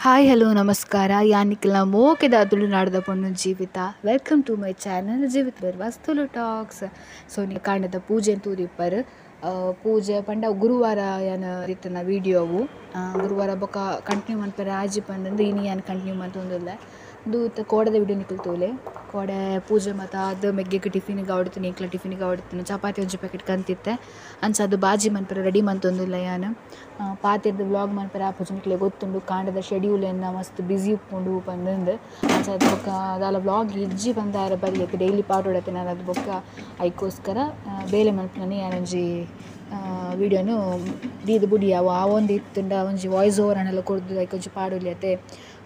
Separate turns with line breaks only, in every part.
Hi hello ನಮಸ್ಕಾರ ಯಾನಿಕ್ಲ ಮೋಕೆದ ತುಳುನಾಡದ ಪೊಣ್ಣು Jeevitha. Welcome to my channel Jeevitha Berva's Tulu talks. So ನಿ ಕಾಂಡದ ಪೂಜೆ ತೂದಿಪ್ಪರ್ ಪೂಜೆ ಪಂಡ ಗುರುವಾರ ಯಾನ್ ಇತ್ತಿನ ವಿಡಿಯೋವು ಗುರುವಾರ ಬೊಕ ಕಂಟಿನ್ಯೂ ಮನ್ಪೆರೆ ಆಜಿ ಪಂದ್ ಇನಿ ಯಾನ್ ಕಂಟಿನ್ಯೂ ಮಂತೊಂದುಲ್ಲೆ ಉಂದು ಇತ್ತೆ ಕೋಡೆದ ವಿಡಿಯೋ ನಿಕುಲು ತೂಲೆ. ಕೋಡೆ ಪೂಜೆ ಮಾತ ಆದ್ ಮೆಗ್ಗೆಗ್ ಟಿಫಿನ್ ಗಾವಡ್ತಿನಿ ಎಂಕ್ಲ ಟಿಫಿನ್ ಗಾವಡ್ತಿನಿ ಚಪಾತಿ ಒಂಜಿ ಪ್ಯಾಕೆಟ್ ಕಂತಿತ್ತೆ ಅಂಚ ಅದು ಬಾಜಿ ಮನ್ಪೆರೆ ರೆಡಿ ಮಂತೊಂದುಲ್ಲೆ ಯಾನ್. ಪಾತೆರ್ದ್ ವ್ಲಾಗ್ ಮನ್ಪೆರೆ ಆಪುಜಿ ನಿಕ್ಲೆಗ್ ಗೊತ್ತುಂಡು ಕಾಂಡದ ಶೆಡ್ಯೂಲ್ ಎನ್ನ ಮಸ್ತ್ ಬಿಸಿ ಉಪ್ಪುಂಡು ಪಂದ್ ಅಂಚ ಅದು ಬೊಕ ದಾಲ ವ್ಲಾಗ್ ಇಜ್ಜಿ ಪಂದ್ ಆರೆ ಬಲ್ಲಿ ಡೈಲಿ ಪಾಡೊಡತ್ತೆ ನಾನು ಅದು ಬೊಕ ಐಕೋಸ್ಕರ ಬೇಲೆ ಮನ್ಪುನನೆ ಯಾನೊಂಜಿ ವಿಡಿಯೋನು ದೀದ್ ಬುಡಿ ಅವು ಆವೊಂದು ಇತ್ತುಂಡ ಒಂಜಿ ವಾಯ್ಸ್ ಓವರ್ ಆಂಡಲ ಕೊರ್ದು ಐಕೊಂಜಿ ಪಾಡೊಲಿ ಅತೆ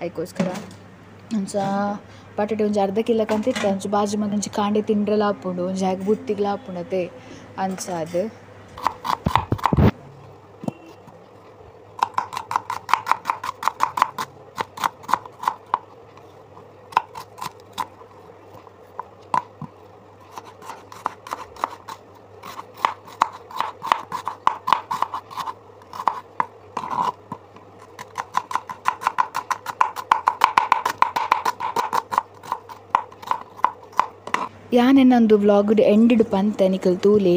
ಐಕೋಸ್ಕರ. ಅಂಚ ಬಟಾಟೆ ಒಂಜಿ ಅರ್ಧ ಕಿಲೋ ಕಂತಿತ್ತೆ ಅಂಚ ಬಾಜಿ ಮಂತ್ ಒಂಜಿ ಕಾಂಡೆ ತಿಂಡ್ರೆಲ ಆಪುಂಡು ಒಂಜಿ ಆಗ್ ಬುತ್ತಿಗ್ಲ ಆಪುಂಡು ಅತೆ ಅಂಚಾದ್. ಯಾನ್ ಎನ್ನೊಂದು ವ್ಲಾಗ್ ಎಂಡ್ ಪಂತೆ ನಿಕಲ್ ತೂಲೆ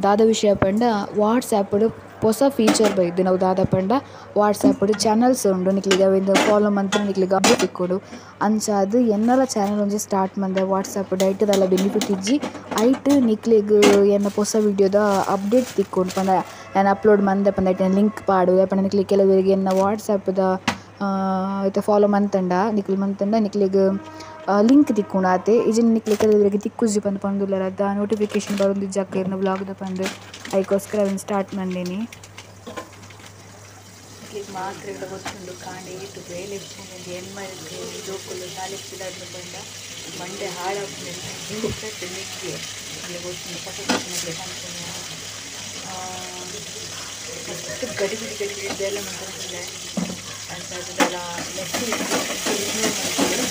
ದಾದ ವಿಷಯ ಪಂಡ ವಾಟ್ಸಾಪ್ ಪೊಸ ಫೀಚರ್ ಬೈದು ನಾವು ದಾದ ಪಂಡ ವಾಟ್ಸಾಪ್ ಚಾನಲ್ಸ್ ಉಂಡು ನಿಕ್ಲೆಗ್ ಅವೆನ್ ಫಾಲೋ ಮಂತ್ ನಿಕ್ಲೆಗ್ ಅಪ್ಡೇಟ್ ತಿಕ್ಕೊಡು. ಅಂಚಾದ್ ಎನ್ನಲ ಚಾನಲ್ ಒಂಜಿ ಸ್ಟಾರ್ಟ್ ಮಂದೆ ವಾಟ್ಸಾಪ್ ಐಟ್ ದಾಲ ಬೆನಿಫಿಟ್ ಇಜ್ಜಿ ಐಟ್ ನಿಕ್ಲೆಗ್ ಎನ್ನ ಪೊಸ ವಿಡಿಯೋದ ಅಪ್ಡೇಟ್ ತಿಕ್ಕೊಡು ಪಂಡ ಯಾನ್ ಅಪ್ಲೋಡ್ ಮಂದೆ ಪಂಡ ಐಟ್ ಲಿಂಕ್ ಪಾಡು ಪಂಡ ನಿಕ್ಲೆಗ್ ಕೆಲವರಿಗೆ ಎನ್ನ ವಾಟ್ಸಾಪ್ದ ಇತ್ತೆ ಫಾಲೋ ಮಂತಂಡ ನಿಕ್ಲ್ ಮಂತಂಡ ನಿಕ್ಲೆಗ್ ಲಿಂಕ್ ತಿಕ್ಕೊಂಡು ಆತೆ ಇಜಿನ ನಿಕ್ಲೆ ಕೆಲವರಿಗೆ ತಿಕ್ಕುಜಿ ಪಂದ್ ಪಂದುಲ್ಲೆರ್ ಅದ ನೋಟಿಫಿಕೇಶನ್ ಬರೊಂದಿಜ್ಜಕ್ಕ ಇರ್ನ ವ್ಲಾಗ್ದ ಪಂದ್ ಐಕೋಸ್ಕರ ಅವೆನ್ ಸ್ಟಾರ್ಟ್ ಮಂದಿನಿ. ನಿಕ್ಲೆಗ್ ಮಾತ್ರೆಗ್ಲ ಗೊತ್ತುಂಡು ಕಾಂಡೆ ಏತ್ ಬೇಲೆ ಇಪ್ಪುಂಡು ಎನ್ಮರೆಗ್ ಜೋಕುಲು ಶಾಲೆಗ್ ಪಿದಾಡ್ನ ಪಂಡ ಮಂಡೆ ಹಾಳಾಪುಂಡು ಮೆಗ್ಗೆ ನಿಕ್ಲೆಗ್ ಗೊತ್ತುಂಡು ಪೊಸ ಪೊಸನಕ್ಲೆ ಪನ್ಪುನ ಮಸ್ತ್ ಗಡಿಬಿಡಿ ಗಡಿಬಿಡಿ ಬೇಲೆ ಮಂತೊಂದುಲ್ಲೆ. ಅಂಚಾದ್ ದಾಲ ಮೆಸ್ಸಿ ಇಗ್ನೋರ್ ಮನ್ಪೊಡು.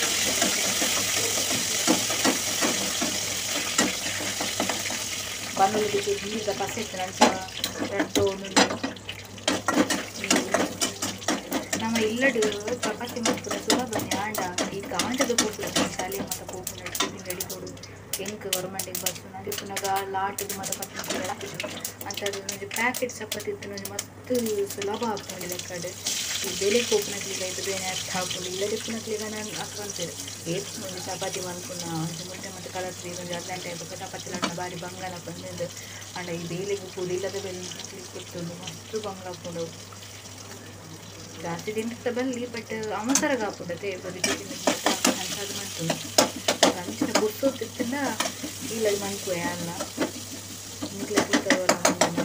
ಬನ್ನೊಲಿಗೆ ಚೂರು ನೀರ್ದ ಪಸೆ ಇತ್ತ್ಂಡ ಅಂಚ ರಡ್ಡ್ ಒಂದೊಂದು ನಮ ಇಲ್ಲಡ್ ಚಪಾತಿ ಮನ್ಪುನ ಸುಲಭನೆ ಆಂಡ ಈ ಕಾಂಡದ ಪೋಪುನ ಶಾಲೆಗ್ ಮಾತ ಪೋಪುನ ಟಿಫಿನ್ ರೆಡಿ ಕೊಡು ಎಂಕ್ ಗವರ್ಮೆಂಟಿಗ್ ಬರ್ಪುನ ಇಪ್ಪುನಗ ಲಾಟುಗು ಮಾತ ಪತ್ತುನ ಅಂಚಾದ್ ಒಂಜಿ ಪ್ಯಾಕೆಟ್ ಚಪಾತಿ ಇತ್ತ್ಂಡ ಒಂಜಿ ಮಸ್ತ್ ಸುಲಭ ಆಪುಂಡು ಲೆಕ್ಕಡ್. ಈ ಬೇಲೆಗ್ ಪೋಪುನಕ್ಲೆಗ್ ಐತ ಬೇನೆ ಅರ್ಥ ಆಪುಂಡು ಇಲ್ಲಡ್ ಇಪ್ಪುನಕ್ಲೆಗ್ ಅಕ್ ಪನ್ಪೆರ್ ಏತ್ ಒಂಜಿ ಚಪಾತಿ ಮನ್ಪುನ ಒಂಜಿ ಮುಟ್ಟೆ ಮಾತ ಕಲತ್ದ್ ಒಂಜಿ ಅರ್ಧ ಗಂಟೆ ಬೊಕ ಚಪಾತಿ ಲಟ್ಟ್ಂಡ ಬಾರಿ ಬಂಗನ ಪಂದ್. ಆಂಡ ಈ ಬೇಲೆಗ್ ಪೋದು ಇಲ್ಲದ ಬೇಲೆ ಗೊತ್ತುಂಡು ಮಸ್ತ್ ಬಂಗ ಆಪುಂಡು. ಜಾಸ್ತಿ ತಿಂತ ಬಲ್ಲಿ ಬಟ್ ಅವಸರಗ್ ಆಪುಂಡು ಅತೆ ಬರಿ ಅಂಚಾದ್ ಮನ್ಪುನು ಅಂಚಿನ ಪುರ್ಸೊತ್ತು ಇತ್ತ್ಂಡ ಇಲ್ಲಡ್ ಮನ್ಪುವೆ ಯಾನ್ಲ ನಿಕ್ಲೆ ತೂತರವಲ ಮಂದನ.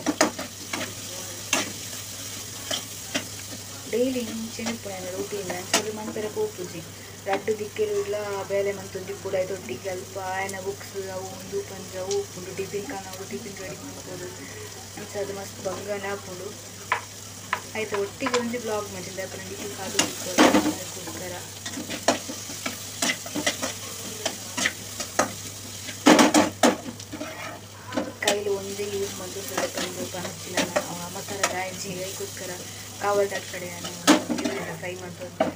ಡೈಲಿ ಇಂಚೆನೆ ಇಪ್ಪುನ ಎನ್ನ ರೂಟೀನ್ ಅಂಚಾದ್ ಮನ್ಪೆರೆ ಪೋಪುಜಿ. ರಡ್ಡ್ ದಿಕ್ಕೆಲುಡ್ಲ ಬೇಲೆ ಮಂತೊಂದಿಪ್ಪೊಡು ಐತ ಒಟ್ಟಿಗೆ ಅಲ್ಪ ಆಯನ ಬುಕ್ಸ್ ಅವು ಉಂದು ಪಂದ್ ಅವು ಉಪ್ಪುಂಡು ಟಿಫಿನ್ ಕನವೊಡು ಟಿಫಿನ್ ರೆಡಿ ಮನ್ಪೊಡು ಅಂಚಾದ್ ಮಸ್ತ್ ಬಂಗನೆ ಆಪುಂಡು. ಐತ ಒಟ್ಟಿಗೆ ಒಂಜಿ ವ್ಲಾಗ್ ಮಂತಿಂದ ದಾಯೆ ಪಂಡ ನಿಕ್ಲ್ ಕಾತೊಂದಿಪ್ಪೊಡು ಐಕೋಸ್ಕರ. ಕೈಲಿ ಒಂಜೇ ಯೂಸ್ ಮಂತೊಂದುಲ್ಲೆ ಪಂದ್ ಪನೊಡ್ಚಿ ನನ ಮಸಾಲೆ ಆಯ್ಜಿ ಐಕೋಸ್ಕರ ಕಾವಲ್ದ ಕಡೆ ಯಾನ್ ಫ್ರೈ ಮಂತೊಂದುಲ್ಲೆ.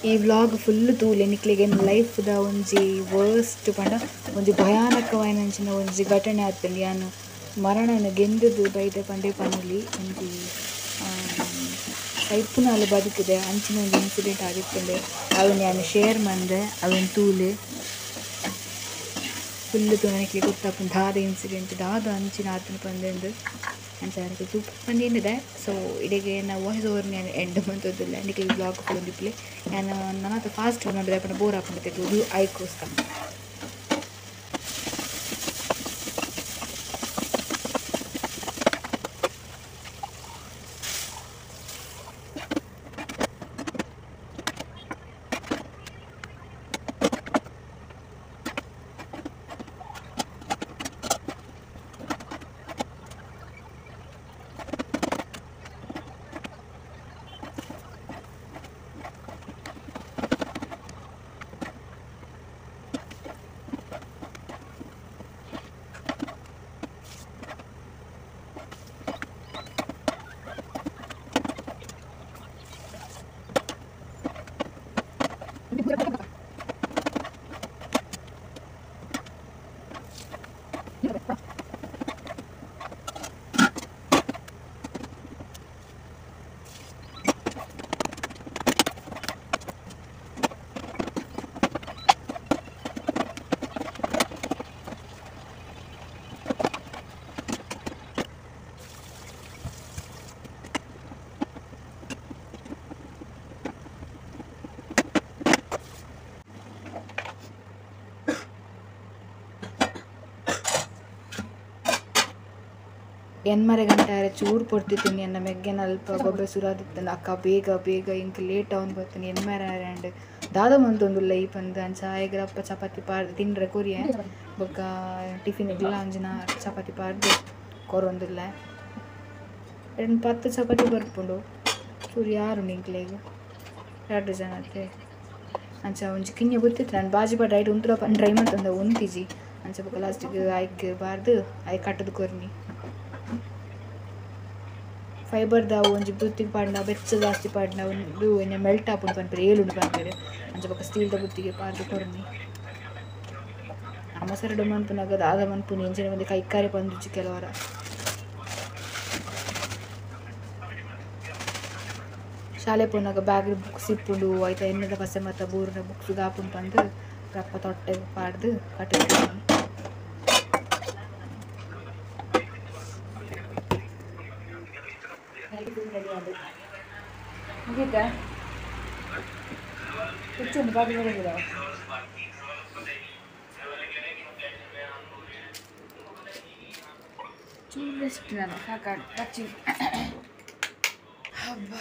ಈ ವ್ಲಾಗ್ ಫುಲ್ ತೂಲೆ ನಿಕ್ಲೆಗ್ ಎನ್ನ ಲೈಫ್ದ ಒಂಜಿ ವರ್ಸ್ಟ್ ಪಂಡ ಒಂಜಿ ಭಯಾನಕವಾಯಿನಂಚಿನ ಒಂಜಿ ಘಟನೆ ಆತ್ಂಡ್. ಯಾನ್ ಮರಣನ್ ಗೆಂದುದು ಬೈದೆ ಪಂದೇ ಪನೊಲಿ ಒಂಜಿ ಸೈಪುನಾಲ್ ಬದುಕುದೆ ಅಂಚಿನ ಒಂಜಿ ಇನ್ಸಿಡೆಂಟ್ ಆದಿತ್ತುಂಡು. ಅವೆನ್ ಯಾನ್ ಶೇರ್ ಮಂದೆ ಅವೆನ್ ತೂಲೆ ಫುಲ್ ತೂಂಡ ನಿಕ್ಲೆಗ್ ಗೊತ್ತಾಪುಂಡು ದಾದ ಇನ್ಸಿಡೆಂಟ್ ದಾದ ಅಂಚಿನ ಆತ್ಂಡ್ ಪಂದ್. ಅಂಚ ನಿಕ್ಲ್ ತೂಪ ಪಂದ್ ಸೊ ಇಡೆಗ್ ಎನ್ನ ವಾಯ್ಸ್ ಓವರ್ ಯಾನ್ ಎಂಡ್ ಮಂತೊಂದುಲ್ಲೆ. ನಿಕ್ಲೆಗ್ ವ್ಲಾಗ್ ಫುಲ್ ಯಾನ್ ನನಾತ್ ಫಾಸ್ಟ್ ಮನ್ಪುನ ದಾಯೆ ಪಂಡ ಬೋರ್ ಆಪುಂಡು ತೂದು ಐಕೋಸ್ಕರ. ಎನ್ಮರೆ ಗಂಟೆ ಆರೆ ಚೂರು ಪೊರ್ತಿದ್ದೀನಿ ಎನ್ನ ಮೆಗ್ಗೆನ ಅಲ್ಪ ಗೊಬ್ಬೆ ಸುರಾದಿತ್ತಂದು ಅಕ್ಕ ಬೇಗ ಬೇಗ ಇಂಕ್ ಲೇಟ್ ಆವೊಂದು ಬರ್ತೀನಿ ಎನ್ಮರೆ ಆರೆ ದಾದ ಮಂತೊಂದುಲ್ಲ ಈ ಪಂದ್ ಅಂಚ ಆಯಗ್ರಪ್ಪ ಚಪಾತಿ ಪಾರ್ದು ತಿಂಡ್ರೆ ಕೊರಿಯೆ ಬೊಕ್ಕ ಟಿಫಿನ್ ಇಗ್ಲ ಅಂಚಿನ ಚಪಾತಿ ಪಾರ್ದು ಕೊರೊಂದುಲ್ಲ ಎರಡು 10 ಚಪಾತಿ ಬರ್ಪುಂಡು ಚೂರು ಯಾರು ನಿಂಕ್ಲೆಗ್ 2 ಜನತೆ ಅಂಚ ಒಂಜಿ ಕಿನ್ಯ ಗೊತ್ತಿತ್ತು ನಾನು ಬಾಜಿ ಬಾ ಡೈಟ್ ಉಂತುಲ ಡ್ರೈ ಮಂತಂದ ಉಂತಿಜಿ ಅಂಚ ಬೊಕ್ಕ ಲಾಸ್ಟಿಗೆ ಆಯ್ಕೆ ಬಾರ್ದು ಆಯ್ ಕಟ್ಟದು ಕೊರ್ನಿ ಫೈಬರ್ದ ಒಂಜಿ ಬುತ್ತಿಗೆ ಪಾಡ್ನ ಬೆಚ್ಚ ಜಾಸ್ತಿ ಪಾಡ್ನ ಒಂದು ಎಣ್ಣೆ ಮೆಲ್ಟ್ ಆಪುಂಡು ಪನ್ಪೆರ್ ಏಲುಂಡು ಪನ್ಪೆರ್ ಅಂಚ ಬೊಕ್ಕ ಸ್ಟೀಲ್ದ ಬುತ್ತಿಗೆ ಪಾಡ್ದು ಕೊರ್ನಿ ಅಮಸರಡು ಮನ್ಪುನಗ ದಾದ ಮನ್ಪುನಿ ಎಂಚಿನ ಒಂಜಿ ಕೈಕಾರಿ ಪಂದುಜಿ ಕೆಲವರ ಶಾಲೆ ಪೋನಾಗ ಬ್ಯಾಗ್ ಬುಕ್ಸ್ ಇಪ್ಪುಂಡು ಐತ ಎಣ್ಣೆದ ಪಸೆ ಮತ್ತ ಬೂರುನ ಬುಕ್ಸ್ ದಾಪುಂಡು ಪಂದ್ ರಪ್ಪ ತೊಟ್ಟೆ ಪಾಡ್ದು ಕಟ್ಟುದು ಮುಗೀತಾ ಹುಚ್ಚುಂಡು ಬಾಬಿ ನೋಡಿದ ಚೂರು ನಾನು ಸಾಕಾಡು ಬಚ್ಚಿ ಹಬ್ಬ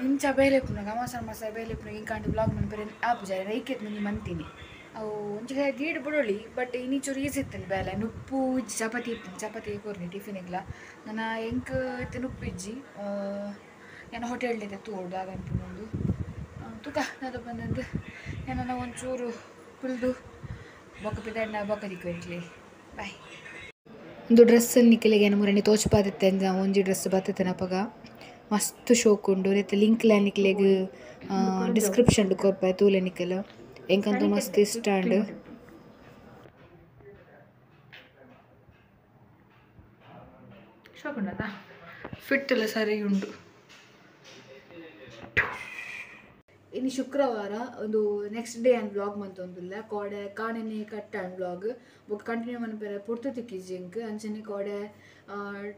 ಇಂಚ ಬೇಲೆ ಪುನಗ ಮಸಾಲ ಮಸಾಲ ಬೇಲೆ ಪುನಗ ಇಂಕಾಂಡು ಬ್ಲಾಗ್ ಮನ್ಪರೆ ಆಪುಜಾರೆ ರೈಕೆತ್ ಮಂಜಿ ಮಂತೀನಿ ಅವು ಒಂಜಿ ಗೀಡ್ ಬಿಡೋಳಿ ಬಟ್ ಇನ್ನಿಚೂರು ಈಸಿ ಇತ್ತಂದು ಬೇಲೆ ನುಪ್ಪು ಇಜ್ಜಿ ಚಪಾತಿ ಇತ್ತು ಚಪಾತಿ ಕೊರ್ನಿ ಟಿಫಿನಿಗ್ಲ ನನ್ನ ಎಂಕ್ ಇತ್ತೆ ನುಪ್ಪು ಇಜ್ಜಿ ನಾನು ಹೋಟೆಲ್ ತೋಡು ಅನ್ಪುನೊಂದು ತುಕ ಅದು ಬಂದಂದು ನಾನು ಒಂಚೂರು ಕುಲ್ದು ಬೊಕ್ಕ ಪಿದಾಡ್ನ ಬೊಕ್ಕ ದಿಕ್ಕು ಬಾಯ್. ಒಂದು ಡ್ರೆಸ್ ನಿಕ್ಲೆಗ್ ಏನ ಮುರಣಿ ತೋಚ್ಪಾದಿತ್ತೆ ಒಂಜಿ ಡ್ರೆಸ್ ಬತ್ತತೆ ಅಪಗ ಮಸ್ತ್ ಶೋಕ್ ಉಂಡು ನೆತ್ತ ಲಿಂಕ್ ಲ ನಿಕ್ಲೆಗ್ ಡಿಸ್ಕ್ರಿಪ್ಷನ್ ಕೊರ್ಪೆ ತೂಲೆ ನಿಕ್ಲ್ ಎಂಕಂತೂ ಮಸ್ತ್ ಇಷ್ಟ ಉಂಡು.
ಶೋಕ್ ಉಂಡಾ ಫಿಟ್ ಎಲ್ಲ ಸರಿ ಉಂಡು.
ಇನ್ನು ಶುಕ್ರವಾರ ಒಂದು ನೆಕ್ಸ್ಟ್ ಡೇ ಅನ್ ಬ್ಲಾಗ್ ಮಂತೊಂದುಲ್ಲ ಕೋಡೆ ಕಾಣೆನೆ ಕಟ್ಟ ಅನ್ ಬ್ಲಾಗ್ ಬೊಕ್ಕ ಕಂಟಿನ್ಯೂ ಮನ್ಪೆರೆ ಪೊರ್ತು ತಿಕ್ಕಿಜಿ ಎಂಕ್ ಅಂಚನೆ ಕೋಡೆ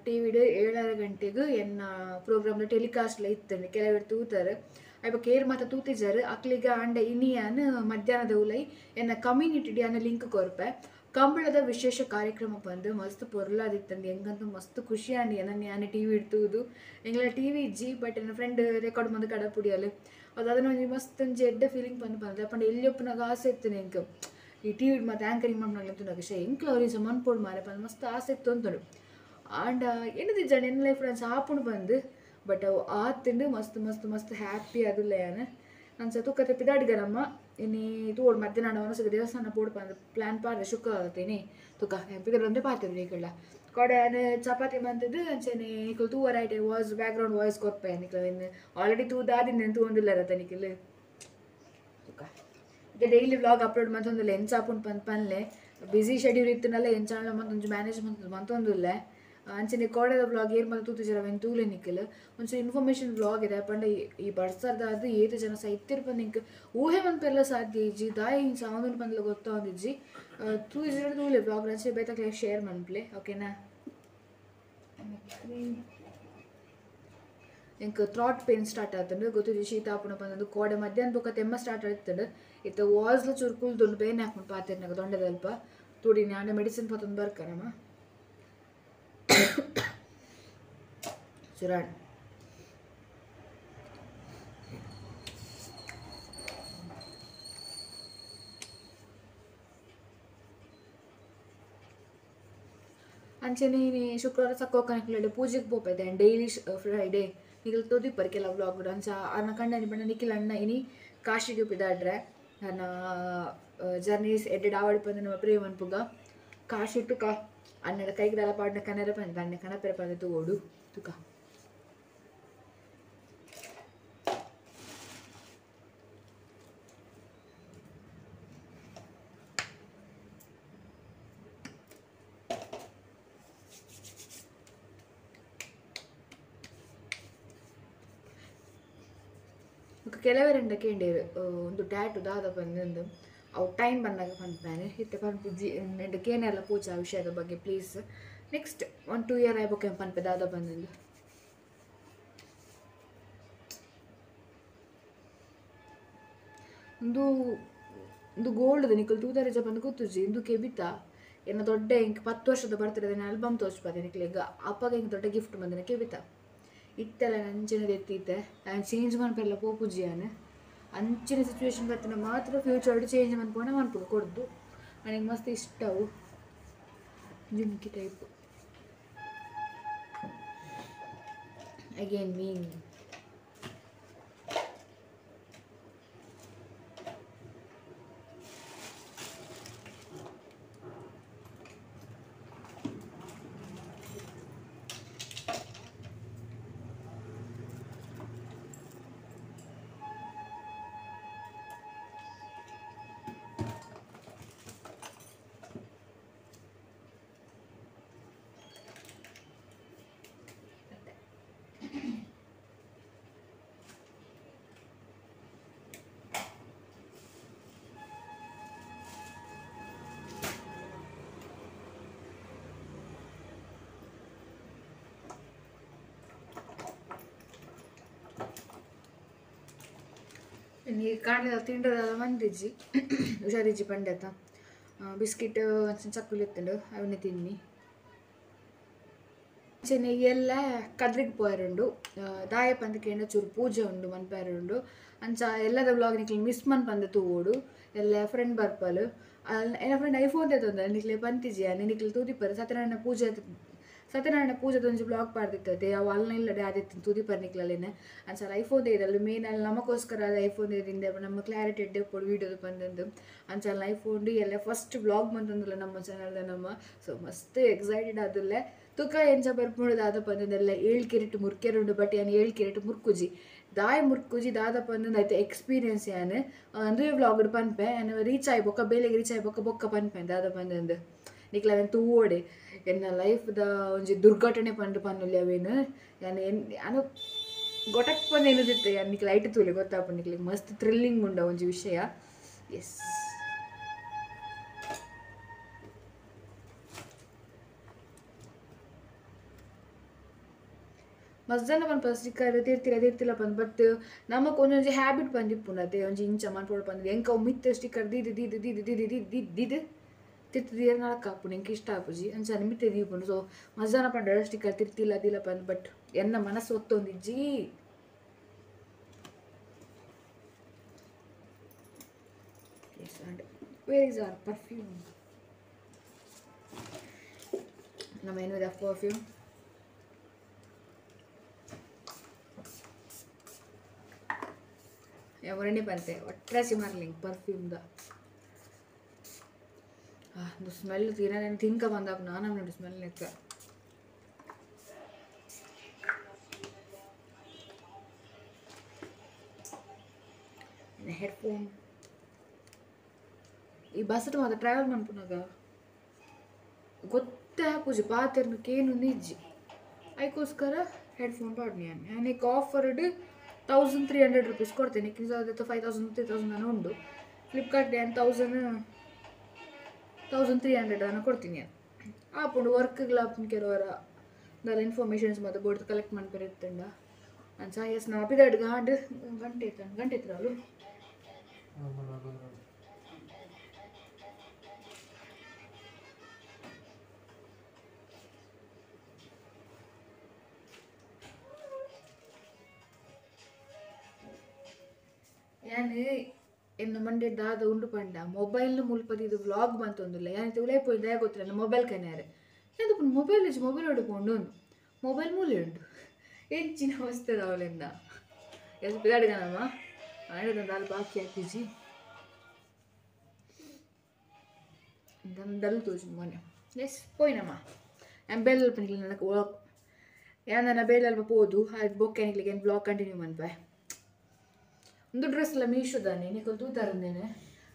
ಟಿವಿಡ್ 7:30 ಗಂಟೆಗ್ ಎನ್ನ ಪ್ರೋಗ್ರಾಮ್ ಟೆಲಿಕಾಸ್ಟ್ ಇತ್ತಂಡು ಕೆಲವರು ತೂತಾರೆ ಅಯ್ಯ ಕೇರ್ ಮಾತ ತೂತಿಜಾರು ಅಕ್ಲಿಗ ಅಂಡ ಇನಿಯಾನ್ ಮಧ್ಯಾಹ್ನದ ಉಲೈ ಎನ್ನ ಕಮ್ಯುನಿಟಿ ಡಿ ಅನ್ನ ಲಿಂಕ್ ಕೊರ್ಪೆ ಕಂಬಳದ ವಿಶೇಷ ಕಾರ್ಯಕ್ರಮ ಬಂದು ಮಸ್ತ್ ಪೊರ್ಲಾದಿತ್ತಂದು ಎಂಗಂತೂ ಮಸ್ತ್ ಖುಷಿ ಆಂಡ್ ಎನ್ನ ಯಾನೆ ಟಿ ವಿ ಇಡ್ತುವುದು ಎಂಗ್ಲ ಟಿ ವಿ ಇಜ್ಜಿ ಬಟ್ ಎನ್ನ ಫ್ರೆಂಡ್ ರೆಕಾರ್ಡ್ ಬಂದು ಕಡಪುಡಿಯಲು ಅದು ಅದನ್ನ ಒಂಜಿ ಮಸ್ತ್ ಒಂಜಿ ಎಡ್ಡೆ ಫೀಲಿಂಗ್ ಬಂದು ಬಂದು ಪಂಡ ಎಲ್ಲಿ ಒಪ್ಪನಾಗ ಆಸೆ ಇತ್ತು ಎಂಕ್ ಈ ಟಿ ವಿ ಮತ್ತು ಆ್ಯಂಕರಿಂಗ್ ಮಾಡ್ನಾಗ ಶೇ ಎಂಕ್ಲ ಅವ್ರಿಗೆ ಮನ್ಪೋಡು ಮಾರೆ ಪಂದ್ ಮಸ್ತ್ ಆಸೆ ಇತ್ತು ಅಂತಳು ಆಂಡ ಏನದಿಜ್ಜಾಂಡ ಎನ್ನ ಲೈಫ್ ಡಾನ್ಸ್ ಆಪುಂಡು ಬಂದು ಬಟ್ ಅವು ಆತಿಂಡು ಮಸ್ತ್ ಮಸ್ತ್ ಮಸ್ತ್ ಹ್ಯಾಪಿ ಅದುಲ್ಲ ಯಾನ್ ನಾನು ಸತು ಕತೆ ಪಿದಾಡ್ಗರಮ್ಮ ಇನಿ ತೋಡು ಮಧ್ಯಾಹ್ನ ಮನಸ್ಸಿಗೆ ದೇವಸ್ಥಾನ ಪೋಡು ಪಂದ್ ಪ್ಲ್ಯಾನ್ ಪಾಡ್ದೆ ಶುಕ್ರವಾರ ತುಕ ಪಿದಾಡ್ ಪಾತಿರು ಈಕಳ್ಳ ಕೋಡೆ ಚಪಾತಿ ಮಂತದ್ದು ಅಂಚನೆ ನಿಕಲ್ ತೂ ವರೈಟಿ ವಾಯ್ಸ್ ಬ್ಯಾಕ್ಗ್ರೌಂಡ್ ವಾಯ್ಸ್ ಕೊರ್ಪೆ ನಿಕಲ್ ಇನ್ನು ಆಲ್ರೆಡಿ ತೂ ದಾದಿಂದ ತೂಂದಿಲ್ಲ ರತ ನಿಕಲ್ ತುಕ ಮತ್ತೆ ಡೈಲಿ ವ್ಲಾಗ್ ಅಪ್ಲೋಡ್ ಮಂತೊಂದಿಲ್ಲ ಎಂಚ ಆಪುಂಡು ಪಂದ್ ಪನ್ಲೆ ಬ್ಯುಸಿ ಶೆಡ್ಯೂಲ್ ಇತ್ತನಲ್ಲ ಎಂಚಾಣ ಮಂತೊಂಜಿ ಮ್ಯಾನೇಜ್ ಮಂತೊಂದಿಲ್ಲ ಅಂಚನೆ ಕೋಡೆದ ವ್ಲಾಗ್ ಏರ್ ಮಂತ ತೂತಿಜರ ಅವೆನ್ ತೂಲೆ ನಿಕ್ಕಲ್ ಒಂಚೂರು ಇನ್ಫಾರ್ಮೇಷನ್ ವ್ಲಾಗ್ ಇದೆ ಪಂಡ ಈ ಬಡ್ಸರ್ದಾದ ಏತು ಜನ ಸೈತಿರ್ ಪಂದ್ ಇಂಕ್ ಊಹೆ ಮನ್ಪೆಲ್ಲ ಸಾಧ್ಯ ಇಜ್ಜಿ ದಾಯಿ ಇಂಚ ಅವನು ಪಂದ್ಲ ಗೊತ್ತಾವಂದಿಜ್ಜಿ ತೂಜಿರ ತೂಲೆ ವ್ಲಾಗ್ ಅಂಚೆ ಬೇತಕ್ಲೆ ಶೇರ್ ಮನ್ಪ್ಲೆ ಓಕೆನಾ. ಎಂಕ್ ಥ್ರಾಟ್ ಪೇನ್ ಸ್ಟಾರ್ಟ್ ಆತಂಡು ಗೊತ್ತಿದ್ದು ಶೀತ ಆಪುಣ ಪಂದಂದು ಕೋಡೆ ಮಧ್ಯಾಹ್ನ ಬೊಕ್ಕ ತೆಮ್ಮ ಸ್ಟಾರ್ಟ್ ಆಯ್ತಂಡು ಇತ್ತ ವಾಸ್ಲ ಚೂರು ಕುಲ್ದುಂಡು ಬೇನೆ ಹಾಕೊಂಡು ಪಾತಿರ್ನಾಗ ದೊಂಡೆದಲ್ಪ ತೂಡಿನಿ ಆಂಡ ಮೆಡಿಸಿನ್ ಪತ್ತೊಂದು ಬರ್ಕರಮ್ಮ ಸುರಾಣ್ ಅಂಚನೆ ಶುಕ್ರವಾರ ಸಕ್ಕೋಕನಕ್ಲೆ ಪೂಜೆಗೆ ಪೋಪೆದೆ ಆ್ಯಂಡ್ ಡೈಲಿ ಫ್ರೈಡೇ ನಿಖಲ್ ತೋದಿಪ್ಪರ್ ಕೆಲವು ವ್ಲಾಗ್ ಅಂಚ ಅನ್ನ ಕಂಡನಿ ಬಣ್ಣ ನಿಖಿಲ್ ಅಣ್ಣ ಇನಿ ಕಾಶಿಗೆ ಪಿದಾಡ್ರೆ ನನ್ನ ಜರ್ನೀಸ್ ಎಡ್ಡೆಡ್ ಆವಡ್ ಪಂದ ನಮ್ಮ ಪ್ರೇಮ್ ಅನ್ಪುಗ ಕಾಶಿ ತುಕ ಅಣ್ಣಡ ಕೈಗೆ ದಾಲ ಪಾಡ್ನ ಕನರ ಪಂದ ಅಣ್ಣ ಕನಪೆರ ಪಂದ ತೋಡು ತುಕ ಬೊಕ್ಕ ಕೆಲವೆರೆಂಡ ಕೇಂಡೇರು ಒಂದು ಟ್ಯಾಟು ದಾದ ಪಂದ್ ಅವು ಟೈಮ್ ಬಂದಾಗ ಪನ್ಪೇನೆ ಇತ್ತೆ ಪನ್ಪುಜಿ ಎಂಡ ಕೇನೆಲ್ಲ ಪೂಜೆ ಆ ವಿಷಯದ ಬಗ್ಗೆ ಪ್ಲೀಸ್ ನೆಕ್ಸ್ಟ್ 1-2 ಇಯರ್ ಆಯ್ಬೊಕ್ಕ ಪನ್ಪೆ ದಾದ ಪಂದ್ ಒಂದು ಒಂದು ಗೋಲ್ಡ್ ನಿಕಲ್ ತೂತರೇಜ ಬಂದು ಗೊತ್ತುಜಿ ಇಂದು ಕೆಬಿತ ಎನ್ನ ದೊಡ್ಡ ಇಂಕ್ 10 ವರ್ಷದ ಬರ್ತಿರೋದು ಆಲ್ಬಮ್ ತೋಚ್ಪಾದೆ ನಿಕ್ಲೆಗ್ ಅಪ್ಪಗ ಇಂಕ್ ದೊಡ್ಡ ಗಿಫ್ಟ್ ಬಂದಿನ ಕೆಬಿತ ಇತ್ತೆಲ್ಲ ನಂಚಿನ ಎತ್ತಿತ್ತೆ ನಾನು ಚೇಂಜ್ ಮನ್ಪೆಲ್ಲ ಪೋಪುಜಿಯಾನ ಅಂಚಿನ ಸಿಚುವೇಶನ್ ಬರ್ತಿನ ಮಾತ್ರ ಫ್ಯೂಚರ್ ಚೇಂಜ್ ಮನ್ಪೋಣ ಮನ್ಪು ಕೊಡ್ದು ನನಗೆ ಮಸ್ತ್ ಇಷ್ಟವು ಜುಮ್ಕಿ ಟೈಪ್ ಅಗೇನ್ ಮೀನ್ ನೀ ಕಾಂಡೆ ತಿಂಡ್ರದ ಮಂದಿಜ್ಜಿ ಹುಷಾರಿಜ್ಜಿ ಪಂಡೆತ ಬಿಸ್ಕಿಟ್ ಚಕ್ಕುಲಿ ಎತ್ತುಂಡು ಅವನ್ನೇ ತಿನ್ನಿ ಅಂಚನೆ ಎಲ್ಲ ಕದ್ರಿಗೆ ಪೋಯರುಂಡು ದಾಯ ಪಂದಕೇಂಡ ಚೂರು ಪೂಜೆ ಉಂಡು ಮನ್ಪೇರುಂಡು ಅಂಚ ಎಲ್ಲದ ಬ್ಲಾಗ್ ನಿಕ್ಲೆ ಮಿಸ್ ಮನ್ಪಂದ ತೂವೋಡು ಎಲ್ಲ ಫ್ರೆಂಡ್ ಬರ್ಪಲು ಎನ್ನ ಫ್ರೆಂಡ್ ಐಫೋನ್ ತೇತೊಂದು ನಿಕ್ಲೆ ಪಂತಿಜಿ ನಿಕ್ಲೆ ತೂದಿಪ್ಪರು ಸತ್ಯನಾರಾಯಣ ಪೂಜೆ ಸತ್ಯನಾರಾಯಣ ಪೂಜೆದ ಒಂಜಿ ಬ್ಲಾಗ್ ಪಾಡ್ದಿತ್ತತೆ ಅವು ಅಲ್ಲ ಇಲ್ಲಡೆ ಆದಿತ್ತು ತೂದಿಪ್ಪರ್ ನಿಕ್ಲಲೇನೆ ಅಂಚ ಐಫೋನ್ ಇದಲ್ಲ ಮೇನ್ ಅಲ್ಲಿ ನಮಗೋಸ್ಕರ ಅದು ಐಫೋನ್ ಇದಿಂದ ನಮ್ಮ ಕ್ಲಾರಿಟಿ ಎಡ್ಡೆ ಪೊಡು ವೀಡಿಯೋದು ಬಂದಂದು ಅಂಚ ಐಫೋನ್ ಎಲ್ಲ ಫಸ್ಟ್ ಬ್ಲಾಗ್ ಬಂತಂದಿಲ್ಲ ನಮ್ಮ ಚಾನಲ್ದ ನಮ್ಮ ಸೊ ಮಸ್ತ್ ಎಕ್ಸೈಟೆಡ್ ಆದಿಲ್ಲ ತುಕ ಎಂಚ ಬರ್ಪುಂಡು ದಾದ ಪಂದಂದೆಲ್ಲ 7 ಕೆರೆಟ್ ಮುರ್ಕೆರುಂಡು ಬಟ್ ಯಾನ್ 7 ಕೆರೆಟ್ ಮುರ್ಕುಜಿ ದಾಯ ಮುರ್ಕುಜಿ ದಾದ ಪಂದಂದು ಐತೆ ಎಕ್ಸ್ಪೀರಿಯನ್ಸ್ ಯಾನ್ ಅಂದುವೆ ವ್ಲಾಗ್ ಪನ್ಪೆ ಯಾನ್ ರೀಚ್ ಆಯಿ ಬೊಕ್ಕ ಬೇಲೆಗೆ ರೀಚ್ ಆಯಿ ಬೊಕ್ಕ ಬೊಕ್ಕ ಪನ್ಪೆ ದಾದ ಪಂದಂದು ನಿಕ್ಲ ಅವೆನ್ ತೂವೋಡೆ ಎನ್ನ ಲೈಫ್ದ ಒಂಜಿ ದುರ್ಘಟನೆ ಪಂಡು ಪನ್ನುಲಿ ಅವೇನು ಯಾನ್ ಯಾನು ಗೊಟಕ್ ಪಂದು ಏನದಿತ್ತೆ ಯಾನ್ ನಿಕ್ಲೆ ಐಟ್ ತೂಲೆ ಗೊತ್ತಾಪುಂಡು ನಿಕ್ಲೆ ಮಸ್ತ್ ಥ್ರಿಲ್ಲಿಂಗ್ ಉಂಡ ಒಂಜಿ ವಿಷಯ ಎಸ್ ಮಸ್ತ್ ಜನ ಪನ್ಪ ಸ್ಟಿಕ್ಕರ್ ತೀರ್ತಿಲ್ಲ ತೀರ್ತಿಲ್ಲ ಪಂದ್ ಬಟ್ ನಮಕ್ ಒಂದೊಂಜಿ ಹ್ಯಾಬಿಟ್ ಬಂದಿಪ್ಪುಂಡು ಒಂಜಿ ಇಂಚ ಮನ್ಪೊಡು ಪಂದ್ ಎಂಕ ಅವು ಮಿತ್ತ ಸ್ಟಿಕ್ಕರ್ ದೀದ್ ದೀದ್ ದೀದ್ ದೀದ್ ದೀದ್ ದೀದ್ ದೀದ್ ತಿರ್ತು ದೀರ ನಡಕ ಆಪುಂಡು ಎಂಕ್ ಇಷ್ಟ ಆಪುಜಿ ಅಂಚ ಮಿತ್ತೆ ದೀಪುಂಡು ಸೊ ಮಸ್ತ್ ಜನ ಪಂಡ ಸ್ಟಿಕ್ಕರ್ ತಿರ್ತಿಲ್ಲ ದಿಲ್ಲ ಪಂದ್ ಬಟ್ ಎನ್ನ ಮನಸ್ಸು ಒತ್ತೊಂದಿಜ್ಜಿ yes and where is our perfume ನಮ್ಮ ಏನು ಇದೆ ಪರ್ಫ್ಯೂಮ್ ఎవరిని పంతే ಒಟ್ರಾಸಿ ಮಾರ್ಲಿಂಗ್ ಪರ್ಫ್ಯೂಮ್ದ ಅದು ಸ್ಮೆಲ್ ತೀರಾ ನಾನು ತಿಂಕ ಬಂದಾಗ ನಾನು ನೋಡಿ ಸ್ಮೆಲ್ ನೆಕ್ಕ ಹೆಡ್ಫೋನ್ ಈ ಬಸ್ ಮಾತ್ರ ಟ್ರಾವೆಲ್ ಮನ್ಪುನಾಗ ಗೊತ್ತೇ ಪೂಜೆ ಪಾತೆರ್ನು ಕೇನು ನಿಜ್ಜಿ ಅದಕ್ಕೋಸ್ಕರ ಹೆಡ್ಫೋನ್ ಪಾಡ್ನಿ ನಾನು ಆಫರ್ಡ್ 1300 ರುಪೀಸ್ ಕೊಡ್ತೇನೆ 5000 3000 ನಾನು ಉಂಡು ಫ್ಲಿಪ್ಕಾರ್ಟ್ ನಾನು 1300 ನಾನು ಕೊಡ್ತೀನಿ ಆಪುಂಡು ವರ್ಕ್ಗಳ ಆಪುಂಡು ಕೆಲವರ ದಾಲ ಇನ್ಫಾರ್ಮೇಷನ್ಸ್ ಮತ್ತು ಬೋರ್ಡ್ ಕಲೆಕ್ಟ್ ಮಾಡ್ಬೇರೆ ಇತ್ತಂಡ ಅಂಚ ಎಸ್ ನಾ ಪಿದಾಡ್ ಗಾಂಡ್ ಗಂಟೆ ಇತ್ತು ಗಂಟೆ ಇತ್ತು ಯಾನ್ ಎನ್ನ ಮಂಡೆ ದಾದ ಉಂಡು ಪಂಡ ಮೊಬೈಲ್ನ ಮುಲ್ಪದ ಇದು ವ್ಲಾಗ್ ಬಂತೊಂದಿಲ್ಲ ಯಾನ್ ಉಲೈ ಪೋಯಿ ದಯ ಗೊತ್ತಿಲ್ಲ ಮೊಬೈಲ್ ಕನ್ಯಾರೆ ಯಾದಪ್ಪ ಮೊಬೈಲ್ ಇಜ್ಜಿ ಮೊಬೈಲ್ ಹೊಡ್ಕೊಂಡು ಮೊಬೈಲ್ ಮೂಲೆ ಉಂಡು ಎಂಚಿನ ವಸ್ತದ ಅವಳಿಂದ ಎಸ್ ಪಿದಾಡಿದನಮ್ಮ ಆಡದ ಬಾಕಿ ಹಾಕಿಜಿ ದಲ್ ತೋಜು ಮೊನ್ನೆ ಎಸ್ ಪೋಯಿನಮ್ಮ ಯಾನ್ ಬೇಲ್ ಅಲ್ಪ ನಿಕ್ಲೆ ನನಗೆ ಯಾನ್ ನನ್ನ ಬೇಲ್ ಅಲ್ಪ ಪೋದು ಅದು ಬೊಕ್ಕೆ ನಿಕ್ಲಿಗೆ ಏನು ಬ್ಲಾಗ್ ಕಂಟಿನ್ಯೂ ಮನ್ಪೆ ಒಂದು ಡ್ರೆಸ್ ಎಲ್ಲ ಮೀಶೋದಾನೆ ನಿಕಲ್ ತೂತಾರಂದೇನೆ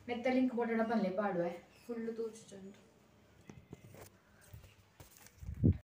ನೆತ್ತ ಲಿಂಕ್ ಬಟಣ ಪನ್ಲೆ ಪಾಡುವೆ ಫುಲ್ಲು ತೋಚು.